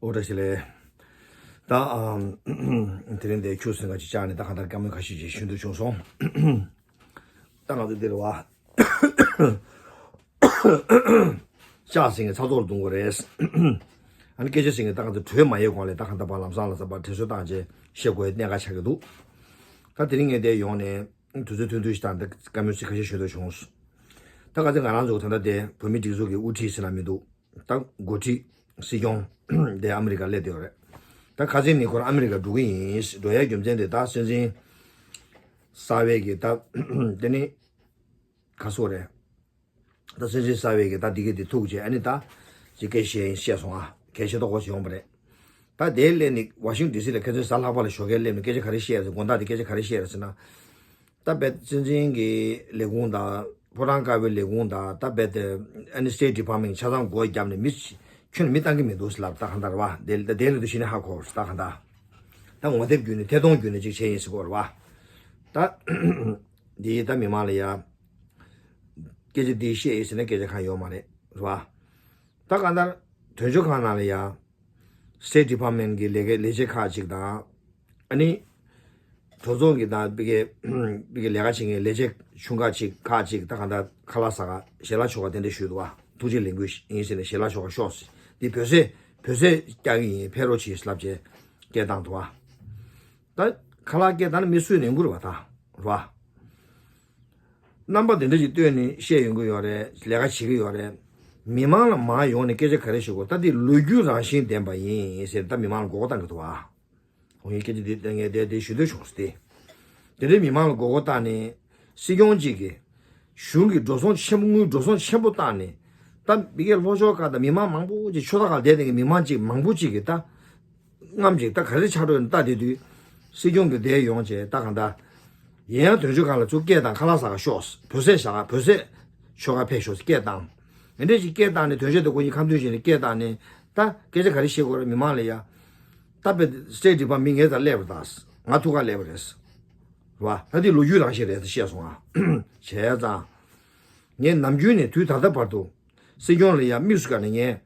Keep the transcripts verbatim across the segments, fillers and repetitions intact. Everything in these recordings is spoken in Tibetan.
ཨོ་བཀྲ་ཤིས་བདེ་ལེགས། ད་ཨམ། དེ་རིང་འདིར་ཁྱུག་ཙམ་ཁ་ཅིག་བཅར་ནས་ད་གང་ལྟར་བཀའ་མོལ་ཁ་ཤས་ཅིག་ཞུ་འདོད་བྱུང་སོང་། ད་ང་ཚོ་འདིར་བ། ལྕགས་ཟེར་མཁན་ཚ་ཚོར་གཏོང་དགོས་རེད། ཨ་ནི་སྐད་ཆ་ཟེར་མཁན་ད་ག་ཚོད་གྲོས་མ་ཡོད་གོང་ལས་ད་གང་ལྟར་བར་ལམ་སང་ལ་ས་པ་དྲན་གསོ་བཏང་རྗེས་བཤད་དགོས་གནད་འགག་ཆགས་ཀྱི་འདུག། ད་དེ་རིང་ངས་འདིར་ཡོང་ནས་དུས་ཚོད་ཐུང་ཐུང་ཞིག་བཏང་སྟེ་བཀའ་མོལ་ཚིག་ཁ་ཤས་ཞུ་འདོད་བྱུང་། ད་ག་ཚོད་ང་རང་ཚོ་ད་ལྟ་དེ་བོད་མི་སྒྲིག་འཛུགས་ཀྱི་དབུ་ཁྲིད་ཟེར་ན་མི་འདུག། ད་འགོ་ཁྲིད་སྲིད་སྐྱོང་དེ་ཨ་མི་རི་ཀ་སླེབས་བསྡད་ཡོད་རེད། ད་ཁ་སང་ནས་ཁོ་རང་ཨ་མི་རི་ཀ་འགྲོ་གི་ཡིན། འགྲོ་ཡའི་རྒྱུ་མཚན་དེ་ད་སྲིད་འཛིན་གསར་པའི་གི་ད་དེ་ནི་ག་སོག་རེད། ད་སྲིད་འཛིན་གསར་པའི་གི་ད་འདི་གི་དེ་ཐུག་རྗེས་ཨ་ནི་ད་ཅིག་སྐད་བཤད་ཡིན་བཤད་སོང་ཨ། གལ་ཆེ་ཏོག་ཙམ་ཡོང་པ་རེད། ད་དེ་སླེབས་ནས་ཝ་ཤིང་ཌི་སི་ལ་ཁ་སང་གཟའ་ལྷག་པ་ལ་ཞོགས་ཀས་སླེབས་ནས་སྐད་ཆ་ག་རེ་བཤད་ཟེར། དགོང་དག་དེ་སྐད་ཆ་ག་རེ་བཤད་རེད་ཟེར་ན། ད་རྦད་སྲིད་འཛིན་གྱི་ལས་ཁུངས་དང་ཕོ་བྲང་དཀར་པོའི་ལས་ཁུངས་དང་ད་རྦད་དེ་ཨ་ནི་སི་ཊེཊ་ཌི་པཱཊ་མེན་ཊ་ཆ་ཚང་སྒོ་བརྒྱབ་ནས་མི་ཁྱོན་ནས་མི་བཏང་གི་མི་འདུག་ཟེར་ལབ། ད་གང་ལྟར་བ་དེ་ད་དེ་ལ་དུ་ཤི་ནས་ཧ་གོ་ད་གང་ལྟར་ད་ངོ་དེབ་བརྒྱུད་ནས་ཐད་གཏོང་བརྒྱུད་ནས་ཅིག་བྱས་ཡིན་ཟེར་གོ་ར་བ། ད་འདི་ད་མི་མང་ལ་ཡ་སྐད་ཆ་འདི་བཤད་ཡིན་ཟེར་ན་སྐད་ཆ་གང་ཡོད་མ་རེད་ར་བ། ད་གང་ལྟར་དོན་གཅོད་ཁང་ནང་ལ་ཡ། སི་ཊེཊ་ཌི་པཱཊ་མེན་ཊ་གི་ལས་ཀའི་ལས་བྱེད་ཁག་ཅིག་དང་། ཨ་ནི། གྲོས་ཚོགས་ཀྱི་དང་པི་ཀེ་པི་ཀེ་ལས་ཀ་བྱེད་མཁན་ལས་བྱེད་ཆུང་ཁག་ཅིག་ཁག་ཅིག་ད་གང་ལྟར་ཁ་ལག་ཟ་ག་ཞལ་ལག་མཆོད་ག་དེ་འདྲ་ཞུས་འདུག་བ། ཐུགས་རྗེ་ལེགས་འབུལ་ཡིན་ཟེར་ནས་ཞལ་ལག་མཆོད་ག་ཤོག་ཟེར། འདི་བོད་ཟས་བོད་ཟས་རྒྱག་གི་ཡིན་ཕེབས་རོགས་གྱིས་ལབ་བྱས་སྐད་བཏང་འདུག་བ། ད་ཁ་ལག་སྐད་བཏང་ན་མི་སུས་ནན་གུ་རེད་བ་ད་རེད་བ། རྣམ་པ་དེ་འདྲ་ཞིག་བཏོན་ནས་བཤད་ཡོང་གི་ཡོད་རེད། ལས་ཀ་བྱེད་ཀྱི་ཡོད་རེད། མི་མང་ལ་མར་ཡོང་ནས་སྐད་ཆ་ག་རེ་ཞུ་དགོས། ད་འདི་ལོ་རྒྱུས་རང་བཞིན་ལྡན་པ་ཡིན་ཟེར་ད་མི་མང་ལ་མགོ་སྐོར་བཏང་གི་འདུག་ཨ། འོ་ཡིན་སྐད་ཆ་འདི་ངས་དེ་དེ་ཞུ་འདོད་བྱུང་སྟེ། དེ་འདྲའི་མི་མང་ལ་མགོ་སྐོར་བཏང་ནས་སྲིད་སྐྱོང་གཅིག་གིས་གཞུང་གི་འགྲོ་སོང་ཆེན་པོ་དངུལ་འགྲོ་སོང་ཆེན་པོ་བཏང་ནས་ད་མི་སྒེར་ལྷོ་ཕྱོགས་ཁག་དང་མི་མང་མང་པོ་ཅིག་ཕྱོགས་མཐའ་ཁག་བསྡད་མཁན་གྱི་མི་མང་ཅིག་མང་པོ་ཅིག་གིས་ད། རྔམ་ཅིག་ད་ག་རེ་ཆགས་འགྲོ་ཡིན་ལྟ་དེ་དུས། སྲིད་སྐྱོང་གི་བསྡད་ཡོང་བྱས་ད་གང་ལྟར། ཡིན་ཡང་དོན་གཅོད་ཁང་ལ་ཚུར་སྐད་བཏང་ཁ་ལག་ཟ་ག་ཤོག། བོད་ཟས་ཟ་ག་བོད་ཟས་ཆོ་ག་ཕེབས་ཤོག་སྐད་བཏང་། དེ་འདྲས་ཅིག་སྐད་བཏང་ནས་དོན་གཅོད་དེ་ཁོ་གཉིས་ཁ་མཐུན་བྱས་ནས་སྐད་བཏང་ནས་ད་སྐད་ཆ་ག་རེ་བཤད་དགོས་རེད་མི་མང་ལ་ཡ། ད་བེད་སི་ཊེཊ་ཌི་པཱཊ་མེན་ཊ་མི་ངའི་རྩར་སླེབས་པ་རེད་ད། ང་ཐུག་ག་སླེབས་པ་རེད། རེད་བ། ད་འདི་ལོ་རྒྱུས་རང་བཞིན་རེད་ཟེར་བཤད་སོང་ང་། བྱས་ཙང་། ངས་ནམ་རྒྱུན་ནས་དུས་ད་ལྟ་བར་དུ། སྲིད་སྐྱོང་ལ་ཡ་དམིགས་སུ་བཀར་ནས་ངས།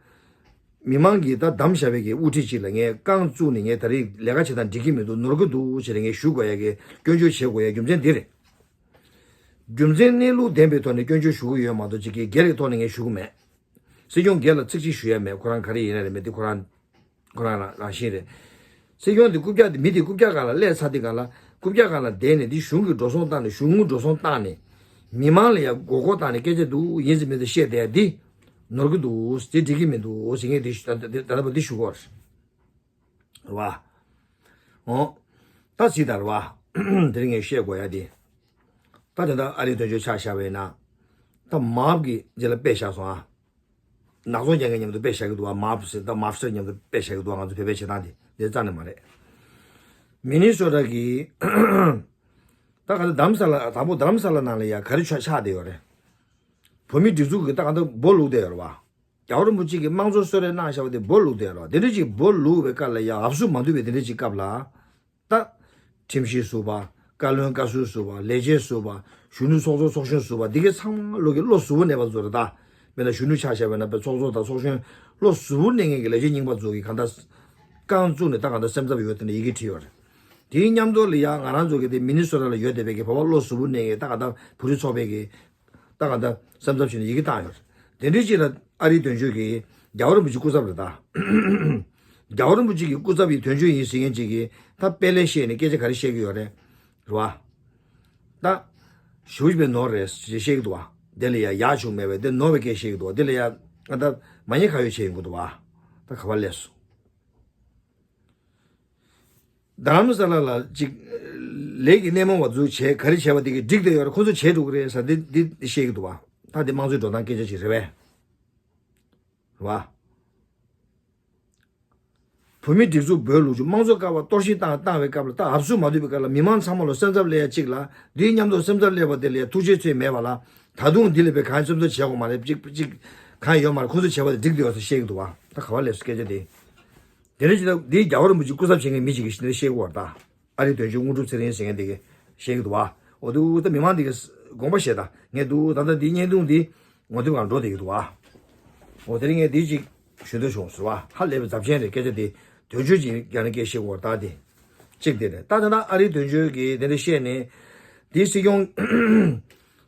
མི་མང་གིས་ད་བདམས་བཞག་པའི་གི་དབུ་ཁྲིད་ཅིག་ལ་ངས་རྐང་བཙུགས་ནས་ངས་ད་རེས་ལས་ཀ་བྱེད་སྟངས་འགྲིག་གི་མི་འདུག་ནོར་གི་འདུག་ཟེར་ནས་ངས་ཞུ་དགོས་ཡ་གི་སྐྱོན་བརྗོད་བྱེད་དགོས་ཡ་རྒྱུ་མཚན་འདི་རེད། རྒྱུ་མཚན་གནས་ལུགས་ལྡན་པའི་ཐོག་ནས་སྐྱོན་བརྗོད་ཞུ་གི་ཡོད་མ་གཏོགས་ཅིག་གི་སྒེར་གྱི་ཐོག་ནས་ངས་ཞུ་གི་མེད། སྲིད་སྐྱོང་སྒེར་ལ་ཚིག་གཅིག་ཞུ་ཡ་མེད། ཁོ་རང་ག་རེ་ཡིན་ན་རེད་མེད་དེ་ཁོ་རང་ཁོ་རང་རང་རང་བཞིན་རེད། སྲིད་སྐྱོང་དེ་རྐུབ་བཀྱག་དེ་མི་དེ་རྐུབ་བཀྱག་སྒང་ལ་སླེབས་ཚར་དུས་སྒང་ལ་རྐུབ་བཀྱག་སྒང་ལ་བསྡད་ནས་འདི་གཞུང་གི་འགྲོ་སོང་བཏང་ནས་གཞུང་དངུལ་འགྲོ་སོང་བཏང་ནས་མི་མང་ལ་ཡང་མགོ་སྐོར་བཏང་ནས་སྐད་ཆ་འདུག་ཡིན་ཟེར་མིན་ཟེར་བཤད་བསྡད་ཡ་འདི་ནོར་གི་འདུག་དེ་འགྲིག་གི་མི་འདུག་ཟེར་ངས་འདི་ད་ད་ལྟ་བར་འདི་ཞུ་གི་ཡོད་རེད་བ། འོ། ད་ཟིག་ད་རེད་བ། དེ་རིང་ངས་བཤད་དགོས་ཡ་འདི། ད་དེ་འདྲ་ཨ་རིའི་དོན་གཅོད་ཆ་བཞག་པ་ཡིན་ན། ད་མཱབ་ཀྱི་རྗེས་ལ་དཔེ་བཞག་སོང་ཨ། ནག་ཚོང་རྒྱག་མཁན་མཉམ་དུ་དཔེ་བཞག་གི་འདུག་བ། མཱབ་ཟེར་ད་མཱབ་སི་ཊར་མཉམ་དུ་དཔེ་བཞག་གི་འདུག་བ། ང་ཚོ་བོད་པའི་བྱེད་སྟངས་དེ་དེ་རྩ་ནས་མ་རེད། མི་ནི་སོ་ཊ་གི་ད་ག་ཚོད་རྡ་རམ་ས་ལ་དང་པོ་རྡ་རམ་ས་ལ་ནང་ལ་ཡ་ག་རེ་ཆགས་ཆགས་བསྡད་ཡོད་རེད། བོད་མི་སྒྲིག་འཛུགས་ཀྱི་ད་ག་ཚོད་སྦོ་ལུག་བསྡད་ཡོད་རེད་བ། རྒྱལ་བ་རིན་པོ་ཆེ་གིས་དམངས་གཙོ་གསོལ་རས་གནང་བཞག་པ་དེ་སྦོ་ལུག་བསྡད་ཡོད་རེད་བ། དེ་འདྲ་ཅིག་སྦོ་ལུག་པའི་སྐབས་ལ་ཡ་ཨབ་སུ་མ་འདུག་པའི་དེ་འདྲ་ཅིག་སྐབས་ལ། ད། ཁྲིམས་ཞིབ་ཟུར་པ། བཀའ་བློན་བཀའ་ཟུར་ཟུར་པ། ལས་བྱེད་ཟུར་པ། གཞོན་ནུ་ཚོགས་གཙོ་ཚོགས་གཞོན་ཟུར་པ་འདི་གའི་ཚང་མ་ལོག་གི་བློ་གཟུ་བོ་གནས་པ་ཚོ་རེད་ད། དཔེར་ན་གཞོན་ནུ་ཆ་བཞག་པ་ཡིན་ན་དཔེ་ཚོགས་གཙོ་དང་ཚོགས་གཞོན་བློ་གཟུ་བོ་གནས་མཁན་གྱི་ལས་བྱེད་རྙིང་པ་ཚོ་གིས་གང་ལྟར་རྐང་བཙུགས་ནས་ད་གང་ལྟར་སེམས་འཚབ་ཡོད་དེ་འདྲ་ཡི་གེ་བྲིས་ཡོད་རེད། དེའི་མཉམ་དུ་ལ་ཡ་ང་རང་ཚོ་གི་དེ་མི་ནི་སོ་ཊ་ལ་ཡོད་བསྡད་པའི་གི་བོད་པ་བློ་གཟུ་བོ་གནས་མཁན་ད་གང་ལྟར་བོད་རིགས་ཚོགས་པའི་གི་ད་གང་ལྟར་སེམས་འཚབ་བྱས་ནས་ཡི་གེ་བཏང་ཡོད་རེད། དེ་འདྲའི་ཅིག་ལ་ཨ་རིའི་དོན་གཅོད་ཀྱིས་རྒྱལ་བ་རིན་པོ་ཆེ་སྐུ་ཚབ་རེད་ད། རྒྱལ་བ་རིན་པོ་ཆེ་གི་སྐུ་ཚབ་ཡི་དོན་གཅོད་ཡིན་ཟེར་མཁན་ཅིག་གིས་ད་དཔེ་ལས་བཤད་ནས་སྐད་ཆ་ག་རེ་བཤད་ཀྱི་ཡོད་རེད། རེད་བ། ད། ཞུ་བའི་ནོར་རེད་ཅེས་བཤད་ཀྱི་འདུག་བ། དེ་ལ་ཡ་ཡག་བྱུང་མེད་པས་དེ་ནོར་བའི་སྐད་བཤད་ཀྱི་འདུག་བ། དེ་ལ་ཡ་ང་ད་མ་ཉེས་ཁ་གཡོགས་བྱས་ཡོང་གི་འདུག་བ། ད་ག་པར་སླེབས་སོང་། རྡ་རམ་ས་ལ་ལ་ཅིག་ལས་ཀྱི་སྣེ་མོ་བ་འཛུགས་བྱས་ག་རེ་བྱས་པ་དེ་གི་འགྲིག་བསྡད་ཡོད་རེད། ཁོ་ཚོ་བྱས་འགྲོ་གི་རེད་ཟེར་འདི་འདི་བཤད་ཀྱི་འདུག་བ། ད་འདི་དམངས་གཙོའི་འགྲོ་སྟངས་སྐད་ཆ་ཅིག་རེད་པས། རེད་བ། བོད་མི་སྒྲིག་འཛུགས་བོད་ལུགས་ཀྱི་དམངས་གཙོ་ཀ་བ་གཏོར་བཤིག་བཏང་བཏང་བའི་སྐབས་ལ་ད་ཨབ་སུ་མ་ཐུབ་པའི་སྐབས་ལ་མི་མང་ཚང་མ་ལ་སེམས་འཚབ་སླེབས་ཡ་གཅིག་ལ་འདིའི་མཉམ་དུ་སེམས་འཚབ་སླེབས་པ་དེ་ལ་ཡ་ཐུགས་རྗེ་ཆེ་མེད་པ་ལ་ད་དུང་འདི་ལ་བའི་གང་སེམས་འཚབ་བྱེད་དགོས་མ་རེད། གཅིག་གཅིག་གང་ཡོད་མ་རེད། ཁོ་ཚོས་བྱས་པ་དེ་འགྲིག་བསྡད་ཡོད་ཟེར་བཤད་ཀྱི་འདུག་བ། ད་ག་པར་སླེབས་སོང་སྐད་ཆ་དེ། དེ་ནས་ཇི་ལྟར་འདིའི་རྒྱལ་བ་རིན་པོ་ཆེ་སྐུ་ཚབ་བྱེད་མཁན་མི་གཅིག་གིས་ཞི་ནས་བཤད་ཀྱི་ཡོད་རེད་ད། ཨ་རིའི་དོན་གཅོད་དངོས་གྲུབ་ཚེ་རིང་ཟེར་མཁན་དེ་གིས་བཤད་ཀྱི་འདུག་བ། འོ་འདུག་ད་མི་མང་འདི་གིས་དགོངས་པ་བཞེས་ད་ངས་འདུག་ད་ལྟ་འདི་བརྙན་ཐུང་འདི་ངོ་དེབ་སྒང་འགྲོ་བསྡད་ཀྱི་འདུག་བ། འོ་དེ་རིང་ངས་འདི་ཅིག་ ཞུ་འདོད་བྱུང་ཟེར་བ། ཧ་ལས་པའི་ཛབ་ཆེན་རེད། སྐད་ཆ་དེ་དོན་གཅོད་ཀྱི་རྒྱ་ནི་སྐད་བཤད་དགོས་ད་དེ་གཅིག་དེ་རེད། ད་ད་ན་ཨ་རིའི་དོན་གཅོད་ཀྱིས་དེ་འདྲ་བཤད་ནས་དེའི་སྲིད་སྐྱོང་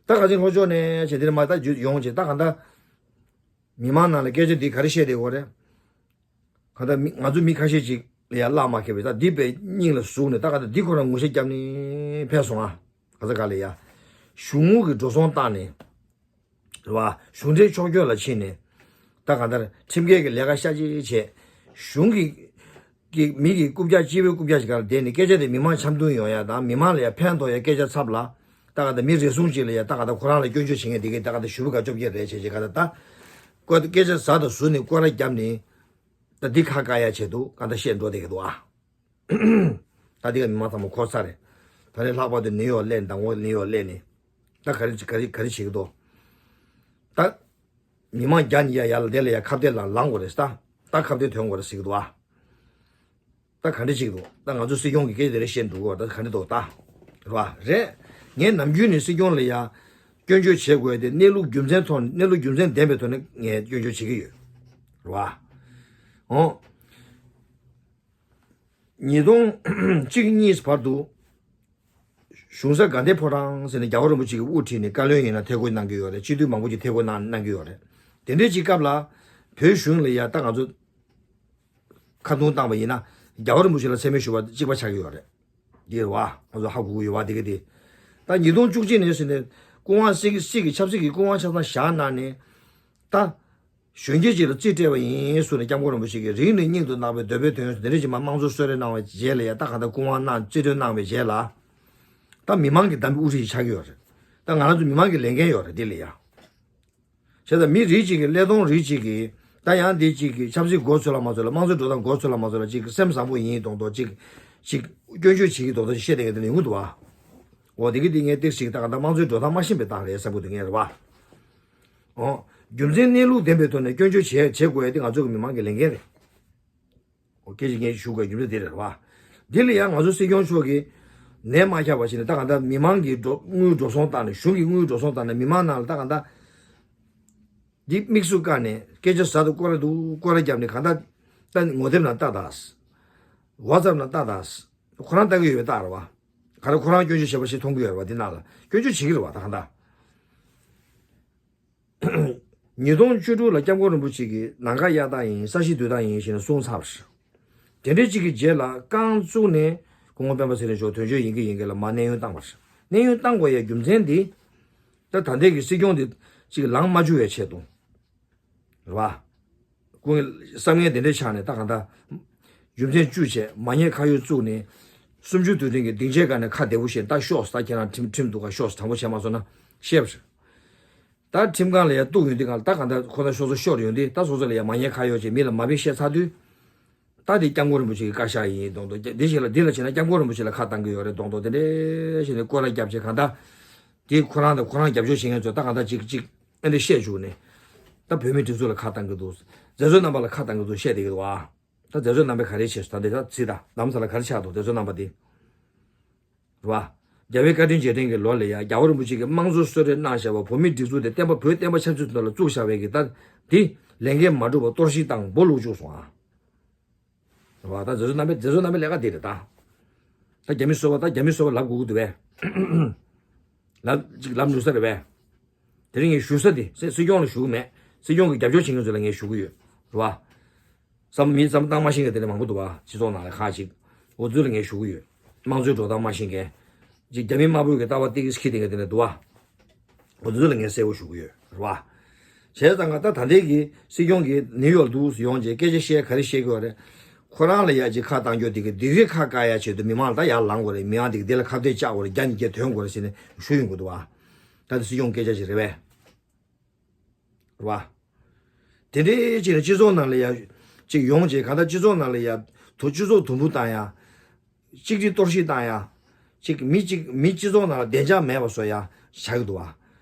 ད་ག་ཚོད་ལྷོ་ཕྱོགས་ནས་བྱས་དེ་ནས་མ་ད་ཡོང་བྱས་ད་ག་ད་མི་མང་ནང་ལ་སྐད་ཆ་འདི་ག་རེ་བཤད་བསྡད་ཡོད་རེད། གང་ལྟར་མི་ང་ཚོ་མི་ཁ་ཤས་ཅིག་ལ་ཡང་བརླག་མ་ཁེལ་བས། ད་འདི་པའི་སྙིང་ལ་ཟུག་ནས་ད་གང་ལྟར་འདི་ཁོ་རང་ངོ་ཤེས་བརྒྱབ་ནས་ཕེབས་སོང་ཨ། ག་ས་ག་ལ་ཡ། གཞུང་གི་འགྲོ་སོང་བཏང་ནས་རེད་བ། གཞུང་འབྲེལ་ཕྱོགས་སྐྱོད་ལ་ཕྱིན་ནས་ད་གང་ལྟར་ཁྲིམས་འགལ་གྱི་ལས་ཀ་ཤ་ཅིག་བྱས། གཞུང་གི་གི་མི་གི་རྐུབ་བཀྱག་སྤྱི་པའི་རྐུབ་བཀྱག་ཅིག་ག་ལ་བསྡད་ནས་སྐད་ཆ་དེ་མི་མང་འཆམ་མཐུན་ཡོང་ཡ་དང་མི་མང་ལ་ཡ་ཕན་ཐོགས་ཡ་སྐད་ཆ་ཚབ་ལ། ད་གང་ལྟར་མི་རེ་ཟུང་ཅིག་ལ་ཡ་ད་གང་ལྟར་ཁོ་རང་ལ་སྐྱོན་བརྗོད་བྱེད་མཁན་དེ་གས་ད་གང་ལྟར་ཞུ་བུ་ག་བཅོ་བརྒྱད་རེད་བྱས་བྱས་ག་ད་ད། སྐོར་སྐད་ཆ་ཟ་དང་ཟུར་ནས་སྐོར་ར་བརྒྱབ་ནས་ད་འདི་ཁ་བཀག་ཡ་ཆེད་དུ་གང་ལྟར་བཤད་འགྲོ་བསྡད་ཀྱི་འདུག་ཨ། ད་འདི་ག་མི་མང་ཚང་མ་གོ་ཚར་རེད། ད་ནི་ལྷག་པར་དུ་ནིའུ་ཡོག་སླེབས་ནས་དང་པོ་ནིའུ་ཡོག་སླེབས་ནས་ད་ག་རེ་ག་རེ་ག་རེ་བྱེད་ཀྱི་འདུག་ད་མི་མང་རྒྱ་ནི་ཡ་ཡ་ལ་དེ་ལ་ཡ་ཁ་གཏད་ལ་ལངས་དགོས་རེད། ད་ད་ཁ་གཏད་ཐོན་དགོས་རེད་ཟེར་གྱི་འདུག་ཨ། ད་ག་འདྲ་ཅིག་འདུག་ད་ང་ཚོ་སྲིད་སྐྱོང་གི་སྐད་ཆ་དེ་རེ་བཤད་འདུག་གོ་ད་ག་འདྲ་འདུག་ད། རེད་བ། རེད། ངས་ནམ་རྒྱུན་ནས་སྲིད་སྐྱོང་ལ་ཡ་སྐྱོན་བརྗོད་བྱེད་དགོས་ཏེ་གནས་ལུགས་རྒྱུ་མཚན་ཐོག་གནས་ལུགས་རྒྱུ་མཚན་ལྡན་པའི་ཐོག་ནས་ངས་སྐྱོན་བརྗོད་བྱེད་ཀྱི་ཡོད། རེད་བ། འོ། ཉིས་སྟོང་གཅིག་གཉིས་བར་དུ་གཞུང་ས་དགའ་ལྡན་ཕོ་བྲང་ཟེར་ནས་རྒྱལ་བ་རིན་པོ་ཆེ་གིས་དབུ་ཁྲིད་ནས་བཀའ་བློན་ཡིན་ན་ཐད་བསྐོ་གནང་གི་ཡོད་རེད། སྤྱི་འཐུས་མང་པོ་ཅིག་ཐད་བསྐོ་གནང་གནང་གི་ཡོད་རེད། དེ་འདྲའི་ཅིག་སྐབས་ལ་བོད་གཞུང་ལ་ཡ་ད་ང་ཚོ་ཁ་རྡུང་བཏང་བ་ཡིན་ན་རྒྱལ་བ་རིན་པོ་ཆེ་ལ་མཚན་སྨད་ཞུ་བ་གཅིག་པ་ཆགས་ཀྱི་ཡོད་རེད། འདི་རེད་བ། ང་ཚོ་ཧ་གོ་གི་ཡོད་བ་དེ་ག་དེ། ད་ཉིས་སྟོང་བཅུ་གཅིག་ནས་ཟེར་ནས་སྐུ་དབང་སྲིད་སྲིད་ཀྱི་ཆབ་སྲིད་ཀྱི་སྐུ་དབང་ཆ་ཚང་བཞག་གནང་ནས་ད། གཞོན་སྐྱེས་ཅིག་ལ་རྩིས་སྤྲད་པ་ཡིན་ཟེར་ནས་སྐྱབས་མགོན་རིན་པོ་ཆེ་གིས་རིང་ནས་སྙིང་དུ་བརྣག་པའི་འདོད་པའི་དོན་འདི་འདྲ་ཅིག་མ་དམངས་གཙོ་གསོལ་རས་གནང་བའི་རྗེས་ལ་ཡ་ད་གང་ལྟར་སྐུ་དབང་གནང་རྩིས་སྤྲོད་གནང་བའི་རྗེས་ལ། ད་མི་མང་གིས་བདམས་པའི་དབུ་ཁྲིད་ཅིག་ཆགས་ཀྱི་ཡོད་རེད། ད་ང་རང་ཚོ་མི་མང་གི་ལས་འགན་ཡོད་རེད་འདི་ལ་ཡ། བྱས་ཙང་མི་རིགས་གཅིག་གིས་ཀླད་སྟོང་རིགས་གཅིག་གིས་ད་ཡང་འདི་གཅིག་གིས་ཆབ་སྲིད་མགོ་ཚོས་ལ་མ་ཚོས་ལ་དམངས་གཙོའི་འགྲོ་སྟངས་མགོ་ཚོས་ལ་མ་ཚོས་ལ་གཅིག་སེམས་བཟང་པོ་ཡིན་མདོག་མདོག་གཅིག་གཅིག་སྐྱོན་བརྗོད་བྱེད་ཀྱི་མདོག་མདོག་བཤད་བསྡད་མཁན་དེ་ལ་ཡོང་གི་འདུག་བ། འོ་དེ་གི་དེ་ངས་ཏིག་ཞིག་ད་ག་ད་དམངས་གཙོའི་འགྲོ་སྟངས་མ་ཤེས་པའི་སྟངས་རེད་བསམ་གི་འདུག་ངས་རེད་བ། འོ། རྒྱུ་མཚན་གནས་ལུགས་ལྡན་པའི་ཐོག་ནས་སྐྱོན་བརྗོད་བྱེད་བྱེད་དགོས་ཡ་དེ་ང་ཚོ་གི་མི་མང་གི་ལས་འགན་རེད། འོ་སྐད་ཆ་ངས་ཞུ་དགོས་རྒྱུ་མཚན་དེ་རེད་བ། འདི་ལ་ཡང་ང་ཚོ་སྲིད་སྐྱོང་མཆོག་གིས་ནད་མ་ཁྱབ་པ་ཞིག་ནས་ད་གང་ལྟར་མི་མང་གི་འགྲོ་དངུལ་འགྲོ་སོང་བཏང་ནས་གཞུང་གི་དངུལ་འགྲོ་སོང་བཏང་ནས་མི་མང་ནང་ལ་ད་གང་ལྟར་འདི་དམིགས་སུ་བཀར་ནས་སྐད་ཆ་ཟ་དུ་སྐོར་ར་འདུག་སྐོར་ར་བརྒྱབ་ནས་གང་ལྟར་ད་ངོ་དེབ་ནང་ལྟ་དང་། ཝ་ཙབ་ནང་ལྟ་དང་། ཁོ་རང་ལྟ་གི་ཡོད་པའི་རྟགས་རེད་བ། ག་རེ་ཁོ་རང་སྐྱོན་བརྗོད་བྱས་པ་ཞིག་མཐོང་གི་ཡོད་རེད་བ་འདི་ནང་ལ་སྐྱོན་བརྗོད་བྱེད་ཀྱི་རེད་བ་ད་གང་ལྟར། ཉིས་སྟོང་བཅུ་དྲུག་ལ་སྐྱབས་མགོན་རིན་པོ་ཆེ་གིས་ནམ་མཁའ་གཡར་སྟངས་ཡིན་ས་གཞི་བསྡུ་སྟངས་ཡིན་ཞེས་ནས་གསུངས་ཚར་བ་རེད། དེ་འདྲའི་གཅིག་གི་རྗེས་ལ་རྐང་བཙུགས་ནས་སྐུ་ངོ་སྤེན་པ་ཚེ་རིང་མཆོག་དོན་གཅོད་ཡིན་གྱི་ཡིན་གྱི་ལ་མར་གནས་དབྱུང་བཏང་བ་རེད། གནས་དབྱུང་བཏང་དགོས་ཡའི་རྒྱུ་མཚན་འདི། ད་ད་ལྟའི་གི་སྲིད་སྐྱོང་འདི་གཅིག་ལངས་མ་བཅུག་པའི་ཆེད་དུ། རེད་བ། སྐུ་ངོ་བསམ་ངན་དེ་འདྲའི་ཆགས་ནས་ད་གང་ལྟར། རྒྱུ་མཚན་བཅུ་བྱས་མ་ཉེས་ཁ་གཡོག་བཙུགས་ནས། སུམ་ཅུ་དུས་དྲན་གྱི་སྡིངས་ཆའི་སྒང་ནས་ཁ་བདེ་པོ་བཤད་ད་ཤོག་ད་ཁྱེད་རང་ཁྲིམས་ཁྲིམས་འདུག་ག་ཤོག་དྲང་པོ་བྱས་མ་སོང་ན་བཤད་པ་རེད། ད་ཁྲིམས་ཁང་ལ་ཡ་གཏུག་ཡོང་དུས་སྒང་ལ་ད་གང་ལྟར་ཁོ་ན་ཤོག་ཚོ་ཤོར་ཡོང་དུས་ད་སོ་སོ་ལ་ཡ་མ་ཉེས་ཁ་གཡོག་བྱས་མི་ལ་མ་དཔེ་བཤད་ཚར་དུས། ད་དེ་སྐྱབས་མགོན་རིན་པོ་ཆེ་གི་བཀའ་ཤག་ཡིན་མདོག་མདོག་འདི་ཞིག་ལ་འདི་ལ་བྱས་ན་སྐྱབས་མགོན་རིན་པོ་ཆེ་ལ་ཁ་བཏང་གི་ཡོད་རེད་མདོག་མདོག་དེ་འདྲས་བྱས་ནས་སྐོར་ར་རྒྱབ་བྱས་གང་ལྟར། དེ་ཁོ་རང་དང་ཁོ་རང་རྒྱབ་སྐྱོར་བྱེད་མཁན་ཚོ་ད་གང་ལྟར་ཅིག་ཅིག་ཨེ་འདྲ་བཤད་བཅུག་ནས། ད་བོད་མིའི་སྒྲིག་འཛུགས་ལ་ཁ་བཏང་གི་འདུག་མཛད་གཙོ་རྣམ་པ་ལ་ཁ་བཏང་གི་འདུག་བཤད་བསྡད་ཀྱི་འདུག་ཨ། ད་མཛད་གཙོ་རྣམ་པས་ག་རེ་བྱས་སོང་ད་འདི་ད་ཚིག་ད་རྡ་རམ་ས་ལ་ག་རེ་ཆགས་འདུག་མཛད་གཙོ་རྣམ་པ་དེ། རེད་བ། རྒྱལ་བའི་བཀའ་དྲིན་རྗེས་དྲན་གྱི་ལོ་ལ་ཡ་རྒྱལ་བ་རིན་པོ་ཆེ་གིས་དམངས་གཙོ་གསོལ་རས་གནང་བཞག་པ་བོད་མིའི་སྒྲིག་འཛུགས་དེ་བསྟན་པ་བོད་བསྟན་པ་ཆབ་སྲིད་དོན་ལ་བཙུགས་བཞག་པའི་གི་ད་དེ་ལས་འགན་མ་འགྲུབ་པ་གཏོར་བཤིག་བཏང་སྦོ་ལུག་བཅུག་སོང་ཨ། རེད་བ། ད་མཛད་གཙོ་རྣམ་པའི་མཛད་གཙོ་རྣམ་པའི་ལས་ཀ་དེ་རེད་ད། ད་རྒྱ་མི་སོ་པ་ད་རྒྱ་མི་སོ་པ་ལབ་དགོས་ཀྱི་འདུག་བས། ལབ་ཅིག་ལབ་ནུས་ས་རེད་བས། དེ་རིང་ངས་ཞུ་ས་དེ་སྲིད་སྲིད་སྐྱོང་ལ་ཞུ་གི་མེད། སྲིད་སྐྱོང་གི་རྒྱབ་སྐྱོར་བྱེད་མཁན་ཚོ་ལ་ངས་ཞུ་གི་ཡོད། རེད་བ། བསམ་མི་བསམ་བཏང་མ་ཤེས་མཁན་དེ་འདྲ་མང་པོ་འདུག་བ། སྤྱི་ཚོགས་ནང་ལ་ཁག་ཅིག་འོ་ཚོ་ལ་ངས་ཞུ་གི་ཡོད། དམངས་གཙོའི་འགྲོ་སྟངས་མ་ཤེས་མཁན། ཅིག་རྒྱ་མི་དམར་པོའི་གི་ལྟ་བ་ཏིག་ཙམ་འཁྱེར་བསྡད་མཁན་དེ་འདྲ་འདུག་བ། འོ་ཚོ་ལ་ངས་གསལ་པོ་ཞུ་གི་ཡོད། རེད་བ། བྱས་ཙང་ང་ད་ད་ལྟའི་གི་སྲིད་སྐྱོང་གིས་ནིའུ་ཡོག་ཏུ་ཡོང་རྗེས་སྐད་ཆ་བཤད་ག་རེ་བཤད་གི་ཡོད་རེད། ཁོ་རང་ལ་ཡ་ཅིག་ཁ་བཏང་རྒྱུ་དེ་གི་དེ་གི་ཁ་བཀག་ཡ་ཆེད་དུ་མི་མང་ལ་ད་ཡར་ལངས་དགོས་རེད། མི་མང་དེ་གི་དེ་ལ་ཁ་གཏད་བཅག་དགོས་རེད། རྒྱ་ནི་རྒྱ་ཐོན་དགོས་རེད་ཟེར་ནས་ཞུ་ཡོང་གི་འདུག་བ། ད་དེ་སྲིད་སྐྱོང་སྐད་ཆ་ཞིག་རེད་བས། རེད་བ། དེ་འདྲའི་ཅིག་ནས་སྤྱི་ཚོགས་ནང་ལ་ཡ་ཅིག་ཡོང་རྗེས་གང་ལྟར་སྤྱི་ཚོགས་ནང་ལ་ཡ་དུ་སྤྱི་ཚོགས་དུམ་བུ་བཏང་ཡ། གཅིག་སྒྲིལ་གཏོར་བཤིག་བཏང་ཡ། གཅིག་མི་གཅིག་མི་སྤྱི་ཚོགས་ནང་ལ་བདེ་འཇགས་མེད་པ་བཟོ་ཡ་བྱ་གི་འདུག་བ།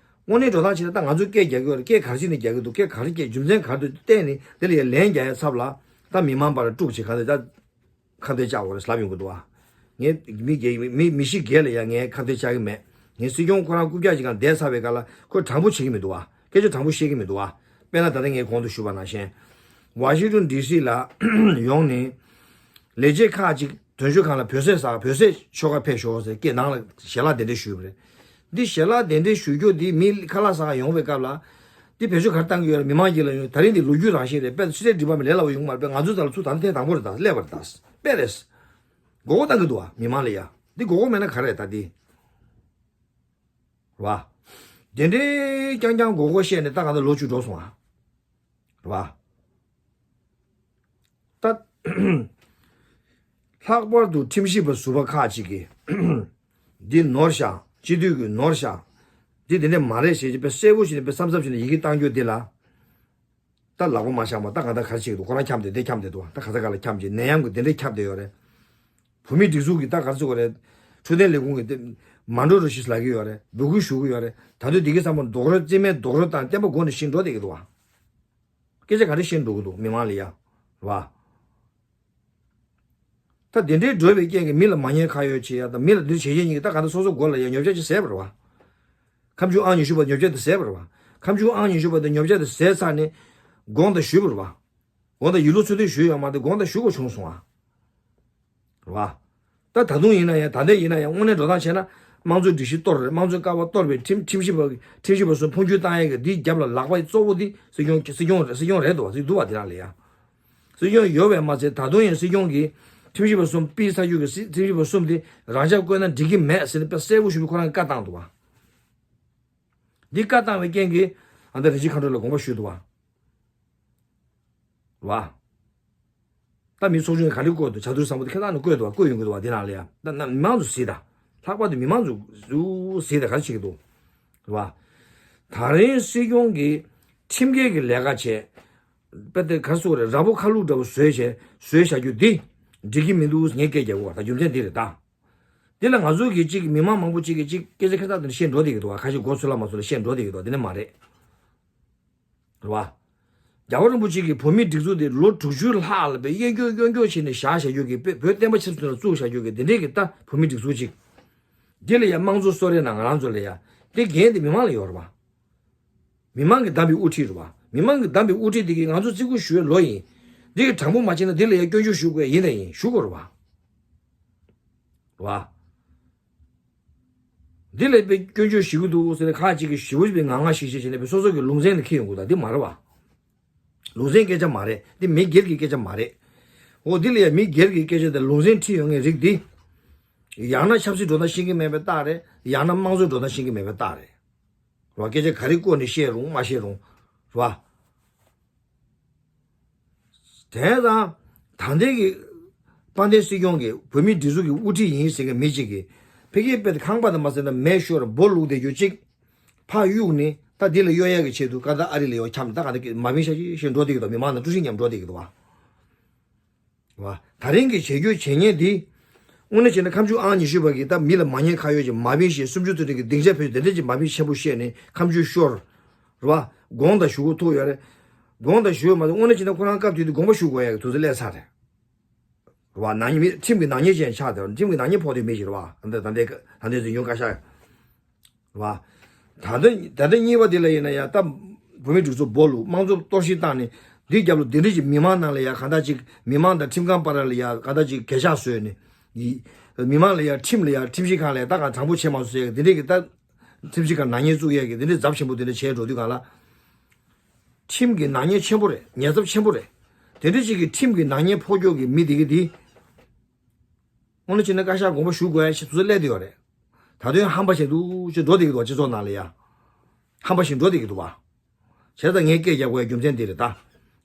དངོས་གནས་འགྲོ་སྟངས་བྱས་ན་ད་ང་ཚོས་སྐད་རྒྱག་གི་ཡོད་རེད། སྐད་ག་རེ་བྱས་ནས་རྒྱག་གི་འདུག་སྐད་ག་རེ་སྐད་རྒྱུ་མཚན་ག་རེ་འདུག་བལྟས་ནས་དེ་ལ་ཡ་ལན་རྒྱག་ཡ་ཚབ་ལ་ད་མི་མང་བར་དཀྲུག་བྱེད་ག་འདུག་ད་ཁ་གཏད་བཅག་དགོས་རེད་ལབ་ཡོང་གི་འདུག་བ། ངས་མི་སྒེར་མི་མི་གཞི་སྒེར་ལ་ཡ་ངས་ཁ་གཏད་བཅག་གི་མེད། ངས་སྲིད་སྐྱོང་ཁོ་རང་རྐུབ་བཀྱག་ཅིག་སྒང་བསྡད་ཚར་བའི་སྐབས་ལ་ཁོས་དྲང་པོ་བྱེད་ཀྱི་མི་འདུག་བ། སྐད་ཆ་དྲང་པོ་བཤད་ཀྱི་མི་འདུག་བ། དཔེར་ན་ད་ལྟ་ངས་གོང་དུ་ཞུས་པ་ནང་བཞིན། ཝ་ཤིང་ཏོན་ཌི་སི་ལ་ཡོང་ནས་ལས་བྱེད་ཁག་ཅིག་དོན་གཅོད་ཁང་ལ་བོད་ཟས་ཟ། བོད་ཟས་ཆོ་ག་ཕེབས་ཤོག་ཟེར་སྐད་ནང་ལ་ཞལ་ལག་གདན་འདྲེན་ཞུས་པ་རེད། འདི་ཞལ་ལག་གདན་འདྲེན་ཞུ་རྒྱུ་འདི་མི་ཁ་ལག་ཟ་ག་ཡོང་བའི་སྐབས་ལ་འདི་བེད་སྤྱོད་ག་རེ་བཏང་གི་ཡོད་ལ། མི་མང་གཅིག་ལ་ཡོང་། ད་རིང་འདི་ལོ་རྒྱུས་རང་བཞིན་རེད། དཔེ་ཕྱི་ཚེས་འགྲིག་པ་མི་ལས་སླ་བོ་ཡོང་མ་རེད། དཔེ་ང་ཚོའི་རྩ་ལ་ཚུར་ད་ནི་ཐེངས་དང་པོ་རེད། ད་སླེབས་པ་རེད། ད་དཔེ་རེད། མགོ་སྐོར་བཏང་གི་འདུག་བ། མི་མང་ལ་ཡ་འདི་མགོ་སྐོར་མེད་ན་ག་རེ་རེད། ད་འདི་རེད་བ། དེ་འདྲའི་རྐྱང་རྐྱང་མགོ་སྐོར་བཤད་ནས་ད་ག་ད་ལོ་བཅུ་འགྲོ་སོང་བ། རེད་བ། ད་ལྷག་པར་དུ་ཁྲིམས་ཞིབ་པ་ཟུར་པ་ཁག་ཅིག་གིས་འདི་ནོར་བཞག་སྤྱི་འཐུས་ཀྱི་ནོར་བཞག་འདི་དེ་འདྲས་མ་རེད་ཟེར་གྱི་དཔེ་གསལ་པོ་ཞིག་ནས་དཔེ་བསམ་བསམ་ཞིག་ནས་ཡི་གེ་བཏང་རྒྱུ་འདི་ལ། ད་ལག་པ་མ་བཞག་པ་ད་ག་ད་ག་རེ་བྱེད་ཀྱི་འདུག་ཁོ་རང་འཁྱམས་ཏེ་འདི་འཁྱམས་ཏེ་འདུག་ད་ག་ས་ག་ལ་འཁྱམས་ཀྱི་ནད་ཡམས་ཀྱི་འདི་འདྲས་འཁྱམས་ཏེ་ཡོད་རེད། བོད་མིའི་སྒྲིག་འཛུགས་ཀྱི་ད་ག་རེ་ཟེར་དགོས་རེད། འཕྲོད་བསྟེན་ལས་ཁུངས་ཀྱི་འདི་མ་འགྲོ་རོགས་ཞེས་ལབ་ཀྱི་ཡོད་རེད། འབོད་སྐུལ་ཞུ་གི་ཡོད་རེད། ད་དུང་འདི་གི་བསམ་པ་རྡོག་རོལ་རྩེ་མོའི་རྡོག་རོལ་བཏང་བརྟན་པ་སྒོ་ནས་བཞིན་འགྲོ་བསྡད་ཀྱི་འདུག་བ། སྐད་ཆ་ག་རེ་བཤད་འགྲོ་གི་འདུག་མི་མང་ལ་ཡ། རེད་བ། ད་དེ་འདྲའི་འགྲོ་བའི་རྐྱེན་གྱིས་མི་ལ་མ་ཉེས་ཁ་གཡོགས་བྱེད་ཡ་དང་མི་ལ་འདིར་བྱེད་ཤེས་ཉིན་གྱི་ད་ག་ད་སོ་སོ་མགོ་ལ་ཡ་ཉོབ་ཆ་ཅིག་ཟས་པ་རེད་བ། ཁ་མཆུ་ཨང་ཉི་ཤུ་པ་ཉོབ་ཆ་དེ་ཟས་པ་རེད་བ། ཁ་མཆུ་ཨང་ཉི་ཤུ་པ་དེ་ཉོབ་ཆ་དེ་ཟས་ཚར་ནས་དགོངས་དག་ཞུས་པ་རེད་བ། དགོངས་དག་ཡིད་ལུགས་ཚོད་ལྟ་ཞུས་ཡོད་མ་རེད། དགོངས་དག་ཞུ་དགོས་བྱུང་སོང་ཨ། རེད་བ། ད་ད་དུང་ཡིན་ན་ཡང་ད་ལྟ་ཡིན་ན་ཡང་དངོས་གནས་འགྲོ་སྟངས་བྱས་ན་དམངས་གཙོའི་སྒྲིག་གཞི་གཏོར་རེད། དམངས་གཙོའི་ཀ་བ་གཏོར་བའི་ཁྲིམས་ཁྲིམས་ཞིབ་པ་ཁྲིམས་ཞིབ་པ་ཚོ་འཕོ་འགྱུར་བཏང་ཡས་ཀྱི་འདིའི་རྒྱབ་ལ་ལག་པ་གཙོ་བོ་འདི་སྲིད་སྐྱོང་སྲིད་སྐྱོང་རེད། སྲིད་སྐྱོང་རེད་འདུག་བ། སྲིད་འདུག་བ་འདི་རང་ལ་ཡ། སྲིད་སྐྱོང་ཡོད་པས་མ་ཚད་ད་དུང་ཡང་སྲིད་སྐྱོང་གིས་ཁྲིམས་ཞིབ་པ་གསུམ་ཕུད་ཚར་རྒྱུ་གི་སྲིད་ཁྲིམས་ཞིབ་པ་གསུམ་དེ་རང་འཇགས་བསྐོས་ན་འགྲིག་གི་མེད་ཟེར་ནས་དཔེ་གསལ་པོ་ཞུ་བའི་ཁོ་རང་བཀའ་བཏང་འདུག་བ། འདི་བཀའ་བཏང་བའི་རྐྱེན་གྱིས་ཨ་ད་རིན་ཆེན་མཁའ་འགྲོ་ལ་དགོངས་པ་ཞུས་འདུག་བ། རེད་བ། ད་མི་ཚོགས་ཆུང་གིས་ག་རེ་བཀོད་འདུག་བྱ་ཐུར་བཟང་པོ་དེ་ཁྱེད་རང་ནས་བཀོད་འདུག་བ། བཀོད་ཡོང་གི་འདུག་བ་འདི་ནང་ལ་ཡ། ད་ན་མི་མང་ཚོ་གཟིགས་དང་། ལྷག་པར་དུ་མི་མང་ཚོ་ཚོ་གཟིགས་དང་། ག་རེ་བྱེད་ཀྱི་འདུག་རེད་བ། ད་རིང་སྲིད་སྐྱོང་གིས་ཁྲིམས་འགལ་གྱི་ལས་ཀ་བྱས། དཔེ་དེ་ག་རེ་ཟེར་དགོས་རེད། ར་ཕོ་ཁ་ལུག་འདྲ་བོ་བཟོས་བྱས་བཟོས་བཞག་རྒྱུ་འདི་འགྲིག་གི་མི་འདུག་ངས་སྐད་རྒྱག་གི་ཡོད་བ། ད་རྒྱུ་མཚན་འདི་རེད་ད། འདི་ལ་ང་ཚོ་གི་གཅིག་མི་མང་མང་པོ་གཅིག་གིས་གཅིག་སྐད་ཆ་ཁ་ཏག་ཏག་བཤད་འགྲོ་བསྡད་ཀྱི་འདུག་བ། ཁ་ཤས་མགོ་ཚོས་ལ་མ་ཚོས་ལ་བཤད་འགྲོ་བསྡད་ཀྱི་འདུག་བ། འདི་ནི་མ་རེད། རེད་བ། རྒྱལ་བ་རིན་པོ་ཆེ་གིས་བོད་མིའི་སྒྲིག་འཛུགས་འདི་ལོ་དྲུག་ཅུ་ལྷག་ལ་དཔེ་གཡོན་སྐྱོར་གཡོན་སྐྱོར་བྱས་ནས་བཞག་བཞག་རྒྱུ་གི་དཔེ་བོད་བསྟན་པ་ཆབ་སྲིད་ལ་བཙུགས་བཞག་རྒྱུ་གི་འདི་འདྲས་ཀྱི་ད་བོད་མིའི་སྒྲིག་འཛུགས་གཅིག་འདི་ལ་ཡང་དམངས་གཙོ་གསོལ་རས་ནང་ང་རང་ཚོ་ལ་ཡ། འདི་འགན་དེ་མི་མང་ལ་ཡོད་རེད་བ། མི་མང་གིས་བདམས་པའི་དབུ་ཁྲིད་རེད་བ། མི་མང་གིས་བདམས་པའི་དབུ་ཁྲིད་དེ་གིས་ང་ཚོ་བརྩི་བཀུར་ཞུ་བའི་ལོ་ཡིན། འདི་གི་དྲང་པོ་མ་བྱས་ན་འདི་ལ་ཡ་སྐྱོན་བརྗོད་ཞུ་དགོས་ཡིན་དང་ཡིན་ཞུ་དགོས་རེད་བ། རེད་བ། འདི་ལ་དཔེ་སྐྱོན་བརྗོད་ཞུ་གི་འདུག་ཟེར་ནས་ཁག་ཅིག་གིས་ཞེ་པོ་ཅིག་དཔེ་ངང་ངང་ཞིག་ཞིག་བྱས་ནས་དཔེ་སོ་སོ་གི་ལུང་ཚན་ལ་འཁེལ་ཡོང་གི་འདུག་འདི་མ་རེད་བ། ལུང་ཚན་སྐད་ཆ་མ་རེད། འདི་མི་སྒེར་གྱི་སྐད་ཆ་མ་རེད། འོ་འདི་ལ་ཡ་མི་སྒེར་གྱི་སྐད་ཆ་དང་ལུང་ཚན་འཁྲིལ་ཡོང་མཁན་རིགས་འདི། ཡང་ན་ཆབ་སྲིད་འགྲོ་སྟངས་ཤེས་ཀྱི་མེད་པའི་རྟགས་རེད། ཡང་ན་དམངས་གཙོའི་འགྲོ་སྟངས་ཤེས་ཀྱི་མེད་པའི་རྟགས་རེད། རེད་བ། སྐད་ཆ་ག་རེ་བཀོད་ནས་བཤད་རུང་མ་བཤད་རུང་། རེད་བ། དེ་དང་། ད་ལྟའི་གི་དཔལ་ལྡན་སྲིད་སྐྱོང་གིས་བོད་མིའི་སྒྲིག་འཛུགས་ཀྱི་དབུ་ཁྲིད་ཡིན་ཟེར་མཁན་མི་གཅིག་གིས་ཕ་གིའི་དཔེ་ཁང་པ་དང་མ་ཟེར་ན་མེ་ཤོར་འབོ་བླུགས་བསྡད་རྒྱུ་གཅིག་ཕར་གཡུགས་ནས་ད་འདི་ལ་གཡོལ་ཡག་གི་ཆེད་དུ་ཀ་ད་ཨ་རི་ལ་ཡོད་འཁྱམས་ད་ག་ད་མ་བིན་ཤ་ཤི་ཤི་འགྲོ་བསྡད་ཀྱི་འདུག་མི་མང་དང་དཀྲུག་ཤིང་མཉམ་འགྲོ་བསྡད་ཀྱི་འདུག་བ། ད་རིང་གི་བྱེད་རྒྱུ་བྱེད་ཉེས་འདི། དངོས་གནས་བྱས་ན་ཁ་མཆུ་ཨང་ཉི་ཤུ་པ་གིས་ད་མི་ལ་མ་ཉེས་ཁ་གཡོགས་ཀྱི་མ་བིན་ཞེས་སུམ་ཅུ་ཐུབ་བསྟན་གྱི་སྡིངས་ཆ་ཕུལ་དེ་འདྲ་ཅིག་མ་བིན་ཆེན་པོ་བཤད་ནས་ཁ་མཆུ་ཤོར། རེད་བ། དགོངས་དག་ཞུ་དགོས་ཐུག་ཡོད་རེད། དགོངས་དག་ཞུ་ཡོད་མ་གཏོགས་དངོས་གནས་བྱས་ན་ཁོ་རང་སྐབས་དེ་དུས་དགོངས་པ་ཞུ་དགོས་ཡག་གི་དུས་ཚོད་སླེབས་ཚར་རེད། རེད་བ། ནག་ཉེས་མི་ཁྲིམས་ཀྱི་ནག་ཉེས་ཅན་ཆགས་དེ་ཁྲིམས་ཀྱི་ནག་ཉེས་ཕོག་དུས་མི་ཞིག་རེད་བ། ད་ལྟ་ད་ལྟའི་ད་ལྟའི་འཛིན་སྐྱོང་བཀའ་ཤག་རེད་བ། ད་ལྟ་ད་ལྟ་གཉིས་པ་དེ་ལ་ཡིན་ན་ཡང་ད་བོད་མི་སྒྲིག་འཛུགས་སྦོ་ལུག་དམངས་གཙོ་གཏོར་བཤིག་བཏང་ནས་འདིའི་རྒྱབ་ལ་དེ་འདྲ་ཞིག་མི་མང་ནང་ལ་ཡང་གང་ལྟར་ཅིག་མི་མང་དང་ཁྲིམས་ཁང་བར་ལ་ཡང་གང་ལྟར་ཅིག་གད་ཆག་བཟོས་ནས་ཡི་མི་མང་ལ་ཡང་ཁྲིམས་ལ་ཡང་ཁྲིམས་ཞིབ་ཁང་ལ་ཡང་ད་གང་དྲང་པོ་བྱེད་མ་སོང་ཟེར་ཡ་གི་དེ་འདྲ་གི་ད་ཁྲིམས་ཞིབ་ཁང་ནག་ཉེས་བཙུགས་ཡ་གི་དེ་འདྲ་ཚབས་ཆེན་པོ་དེ་འདྲ་བྱས་འགྲོ་དུས་གང་ལ་ཁྲིམས་ཀྱི་ནག་ཉེས་ཆེན་པོ་རེད། ཉེས་ཚབས་ཆེན་པོ་རེད། དེ་འདྲ་ཞིག་གི་ཁྲིམས་ཀྱི་ནག་ཉེས་ཕོག་རྒྱུ་གི་མི་དེ་གི་དེ། དངོས་གནས་བྱས་ན་བཀའ་ཤག་དགོངས་པ་ཞུ་དགོས་ཡ་ཞིག་དུས་ཚོད་སླེབས་བསྡད་ཡོད་རེད། ད་དུང་ཧམ་པ་བྱེད་འདུག་ཅེས་འགྲོ་བསྡད་ཀྱི་འདུག་སྤྱི་ཚོགས་ནང་ལ་ཡ། ཧམ་པ་ཞིག་འགྲོ་བསྡད་ཀྱི་འདུག་བ། བྱས་ཙང་ངས་སྐད་རྒྱབ་དགོས་ཡ་རྒྱུ་མཚན་འདི་རེད་ད།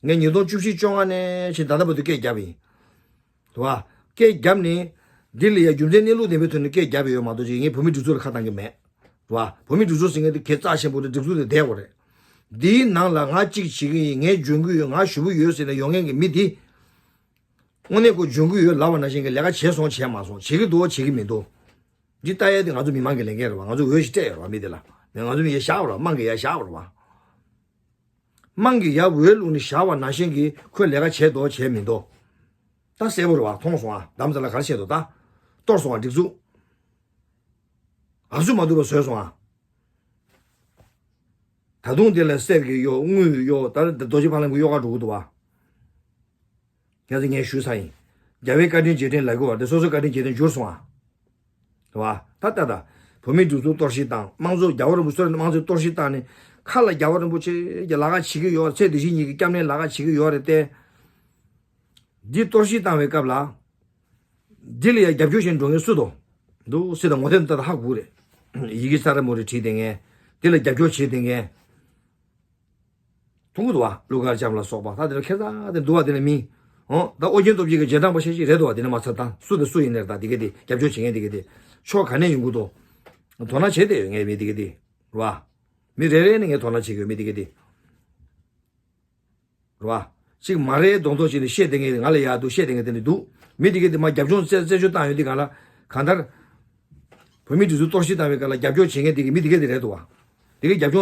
ངས་ཉིས་སྟོང་བཅུ་བཞི་བཅོ་ལྔ་ནས་ཕྱིན་ད་ལྟ་བར་དུ་སྐད་རྒྱབ་ཡིན། འདུག་བ། སྐད་རྒྱབ་ནས། འདི་ལ་ཡ་རྒྱུ་མཚན་གནས་ལུགས་ལྡན་པའི་ཐོག་ནས་སྐད་རྒྱབ་ཡོད་མ་གཏོགས་ཅིག་ངས་བོད་མི་སྒྲིག་འཛུགས་ལ་ཁ་བཏང་གི་མེད། འདུག་བ། བོད་མི་སྒྲིག་འཛུགས་ཟེར་མཁན་དེ་གལ་རྩ་ཆེན་པོ་རེད། སྒྲིག་འཛུགས་དེ་བསྡད་དགོས་རེད། འདིའི་ནང་ལ་ང་གཅིག་བྱེད་ཀྱི་ཡིན། ངས་འཇོན་གྱི་ཡོད། ང་ཞེ་པོ་ཡོད་ཟེར་ནས་ཡོང་མཁན་གྱི་མི་འདི། དངོས་གནས་ཁོ་འཇོན་གྱི་ཡོད་ལབ་པ་ནང་བཞིན་གྱི་ལས་ཀ་བྱས་སོང་བྱས་མ་སོང་། བྱེད་ཀྱི་འདུག་བྱེད་ཀྱི་མི་འདུག་འདི་ལྟ་ཡས་དེ་ང་ཚོ་མི་མང་གི་ལས་འགན་རེད་བ། ང་ཚོ་འོས་ཤིག་སྤྲད་ཡོད་རེད་བ་མི་དེ་ལ། ང་ཚོ་མི་ཡར་བཞག་པ་རེད་བ། དམངས་ཀྱིས་ཡར་བཞག་པ་རེད་བ། དམངས་ཀྱིས་ཡར་འོས་བླུགས་ནས་བཞག་པ་ནང་བཞིན་གྱི་ཁོས་ལས་ཀ་བྱས་འདུག་བྱས་མི་འདུག་ད་གསལ་པོ་རེད་བ། མཐོང་སོང་ཨ། རྡ་རམ་ས་ལ་ག་རེ་བྱས་འདུག་ད། གཏོར་སོང་ཨ་སྒྲིག་འཛུགས། ཨབ་སུ་མ་ཐུབ་པ་བཟོས་སོང་ཨ། ད་དུང་དེ་ལ་གསེར་གྱི་གཡོ། དངུལ་གྱི་གཡོ། ད་རྡོ་རྗེ་ཕ་ལམ་གྱི་གཡོ་ག་འགྲོ་གི་འདུག་བ། ཁྱེད་ཚོ་ངས་ཞུས་ཚར་ཡིན། རྒྱལ་བའི་བཀའ་དྲིན་རྗེས་དྲན་ལབ་དགོས་པ་དེ་སོ་སོའི་བཀའ་དྲིན་རྗེས་དྲན་འགྱུར་སོང་ཨ། རེད་བ། ད་ལྟ་ད། བོད་མིའི་སྒྲིག་འཛུགས་གཏོར་བཤིག་བཏང་། དམངས་གཙོ་རྒྱལ་བ་རིན་པོ་ཆེ་གསོལ་རས་དམངས་གཙོ་གཏོར་བཤིག་བཏང་ནས། ཁ་ལ་རྒྱལ་བ་རིན་པོ་ཆེ་གི་ལབ་ཁ་བྱེད་ཀྱི་ཡོད། ཚེ་འདི་ཕྱི་གཉིས་ཀྱི་སྐྱབས་གནས་ལབ་ཁ་བྱེད་ཀྱི་ཡོད་རེད་དེ། འདི་གཏོར་བཤིག་བཏང་བའི་སྐབས་ལ། འདི་ལ་ཡང་རྒྱབ་སྐྱོར་བྱེད་འགྲོ་མཁན་སུ་དོ། འདུག་སེ་དང་ངོ་དེབ་འདི་ལྟ་ཧ་གོ་རེད། ཡི་གེ་གསར་མོ་རེ་བྲིས་བསྡད་མཁན། འདི་ལ་རྒྱབ་སྐྱོར་བྱེད་བསྡད་མཁན། མཐོང་གི་འདུག་བ། ཀླུ་མཁར་བྱམས་ལ་སོགས་པ་ད་དེ་ལ་ཁེ་ས་དེ་འདུག་བ། དེ་ལ་མི། ཨོ་ད་ཨོ་རྒྱན་སྟོབས་རྒྱལ་གྱི་རྗེས་འབྲང་པ་ཤེས་ཀྱི་རེད་འདུག་བ། དེ་ནི་མ་ཚད་ད་སུ་དང་སུ་ཡིན་ནའི་ད་དེ་ག་དེ་རྒྱབ་སྐྱོར་བྱེད་མཁན་དེ་ག་དེ་ཕྱོགས་ག་ནས་ཡོང་གི་འདུག་དོ་སྣང་བྱེད་བསྡད་ཡོད་ངས་མི་དེ་ག་དེ། རེད་བ། མི་རེ་རེ་ནས་ངས་དོ་སྣང་བྱེད་ཀྱི་ཡོད་མི་དེ་ག་དེ། རེད་བ། གཅིག་མ་རེད་མདོག་མདོག་བྱས་ནས་བཤད་བསྡད་མཁན་ང་ལ་ཡག་འདུག་བཤད་བསྡད་མཁན་དེ་འདྲ་འདུག་མི་དེ་ག་དེ་མ་རྒྱབ་ལྗོངས་རྩད་རྩད་གཅོད་བཏང་ཡོད་དེ་ག་ལ། གང་ལྟར། བོད་མིའི་སྒྲིག་འཛུགས་གཏོར་བཤིག་བཏང་བའི་སྐབས་ལ་རྒྱབ་སྐྱོར་བྱེད་མཁན་དེ་གི་མི་དེ་ག་དེ་རེད་འདུག་བ། དེ་གི་རྒྱབ་ལྗོངས།